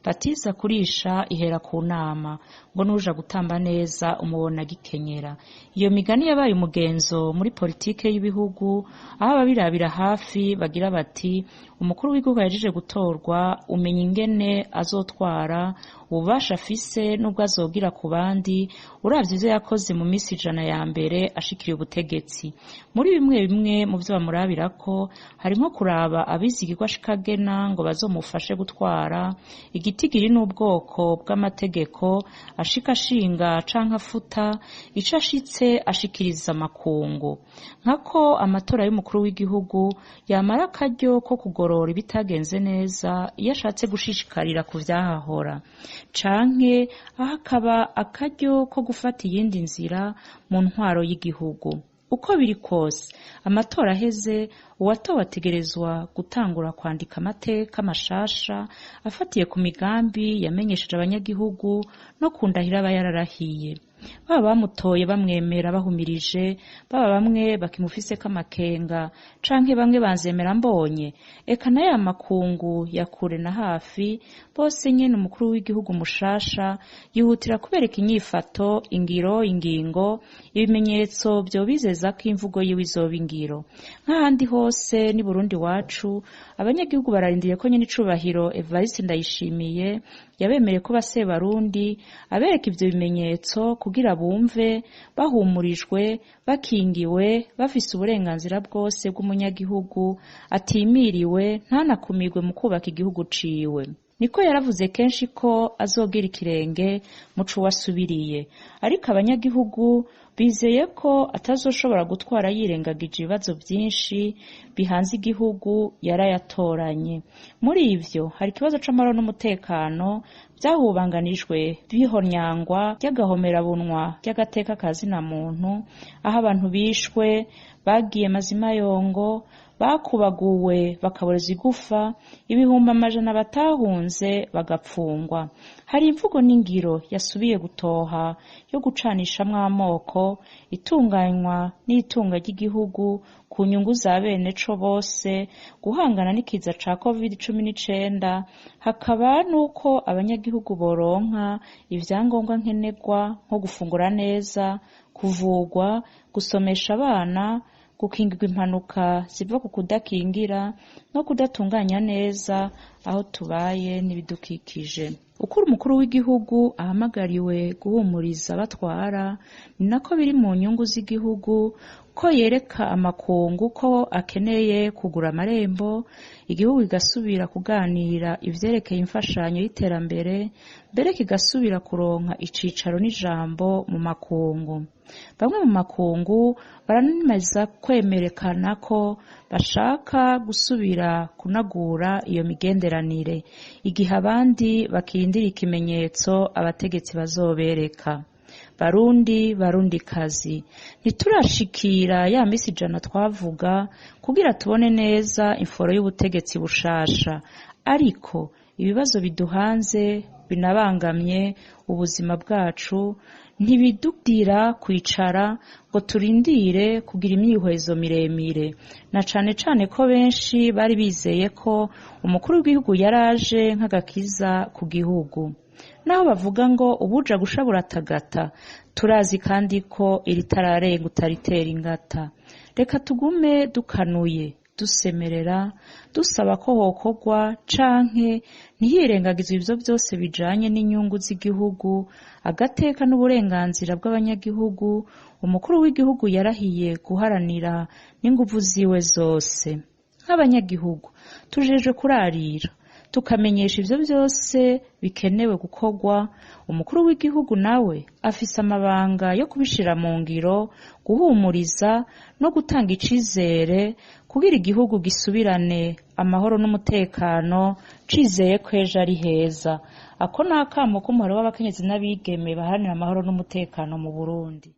Batiza kurisha ihera ku nama, ngo nuja gutamba neza umubona agikenyera. Iyo migani yabaye umugenzo muri politike y'ibihugu, aho ababirabira hafi bagira bati: umukuru w'igihugu yahejeje gutorwa, umenya ingene azotwara, ububasha afise n'ubwo azogira ku bandi, uravye ivyo yakoze mu misi 100 ya mbere ashikiriye ubutegetsi. Muri bimwe bimwe mu vyo bamurabirako harimwo kuraba abizigirwa ashikagena ngo bazomufashe gutwara, igitigiri n'ubwoko bw'amategeko ashika ashinga canke afuta, ico ashitse ashikiriza amakungu. Nkako amatora y'umukuru w'igihugu yamara akaryo ko kugorora ibitagenze neza iyo ashatse gushishikarira ku vyahahora, canke aho akaba akaryo ko gufata iyindi nzira mu ntwaro y'igihugu. Uko biri kose, amatora aheze, uwatowe ategerezwa gutangura kwandika amateka mashasha afatiye ku migambi yamenyesheje abanyagihugu no ku ndahiro aba yararahiye. Baba bamutoye bamwemera bahumirije, baba bamwe bakimufiseko amakenga, canke bamwe banzemera mbonye, eka na ya makungu ya kure na hafi, bose nyene umukuru w'igihugu mushasha yihutira kubereka inyifato, ingiro, ingingo, ibimenyetso vyobizeza ko imvugo yiwe izoba ingiro. Nk'ahandi hose ni Burundi wacu, abanyagihugu bararindiriye ko nyene icubahiro Evariste Ndayishimiye yabemereye ko basebarundi abereka ivyo bimenyetso kugira bumve bahumurijwe, bakingiwe, bafise uburenganzira bwose bw'umunyagihugu, atimiriwe, ntanakumirwe mu kubaka igihugu ciwe. Niko yaravuze kenshi ko azogira ikirenge muco wasubiriye, ariko abanyagihugu bizeye ko atazoshobora gutwara yirengagije ibibazo vyinshi bihanze igihugu yarayatoranye. Muri ivyo hari ikibazo c'amahoro n'umutekano vyahubanganijwe bihonyangwa ry'agahomerabunwa ry'agateka ka zina muntu, aho abantu bishwe, bagiye mazimayongo, bakubaguwe bakaboreza igufa, 100,000 batahunze bagapfungwa. Hari imvugo n'ingiro yasubiye gutoha yo gucanishamwo amoko, itunganywa n'itunga ry'igihugu ku nyungu za bene co bose, guhangana n'ikiza ca COVID-19, hakaba n'uko abanyagihugu boronka ivyangombwa nkenerwa nko gufungura neza, kuvugwa, gusomesha abana, gukingirwa impanuka ziva ku kudakingira no kudatunganya neza aho tubaye n'ibidukikije. Uko umukuru w'igihugu ahamagariwe guhumuriza abatwara, ni nako biri mu nyungu z'igihugu ko yereka amakungu ko akeneye kugura amarembo, igihugu kigasubira kuganira ivyerekeye imfashanyo y'iterambere, mbere kigasubira kuronka icicaro n'ijambo mu makungu. Bamwe mu makungu baranemeza kwemerekana ko bashaka gusubira kunagura iyo migenderanire, igihe abandi bakirindira ikimenyetso abategetsi bazobereka. Barundi, Barundikazi, ntiturashikira ya misi 100 twavuga kugira tubone neza imforo y'ubutegetsi bushasha, ariko ibibazo biduhanze binabangamye ubuzima bwacu ntibidudira kwicara ngo turindire kugira imyihwezo miremire, na cane cane ko benshi bari bizeye ko umukuru w'igihugu yaraje nk'agakiza ku gihugu. Naho bavuga ngo ubuja gushabura tagata, turazi kandi ko iritararenga utaritera ingata. Reka tugume dukanuye, dusemerera, dusaba ko hokorwa canke ntihirengagizwe ivyo vyose bijanye n'inyungu z'igihugu, agateka n'uburenganzira bw'abanyagihugu umukuru w'igihugu yarahiye guharanira n'inguvu ziwe zose. Nk'abanyagihugu tujejwe kurarira, tukamenyesha ivyo vyose bikenewe gukorwa. Umukuru w'igihugu nawe afise amabanga yo kubishira mu ngiro, guhumuriza no gutanga icizere kugira igihugu gisubirane amahoro n'umutekano, cizeye ko ejo ari heza. Ako ni akamo k'umuhari w'abakenyezi n'abigeme baharanira amahoro n'umutekano mu Burundi.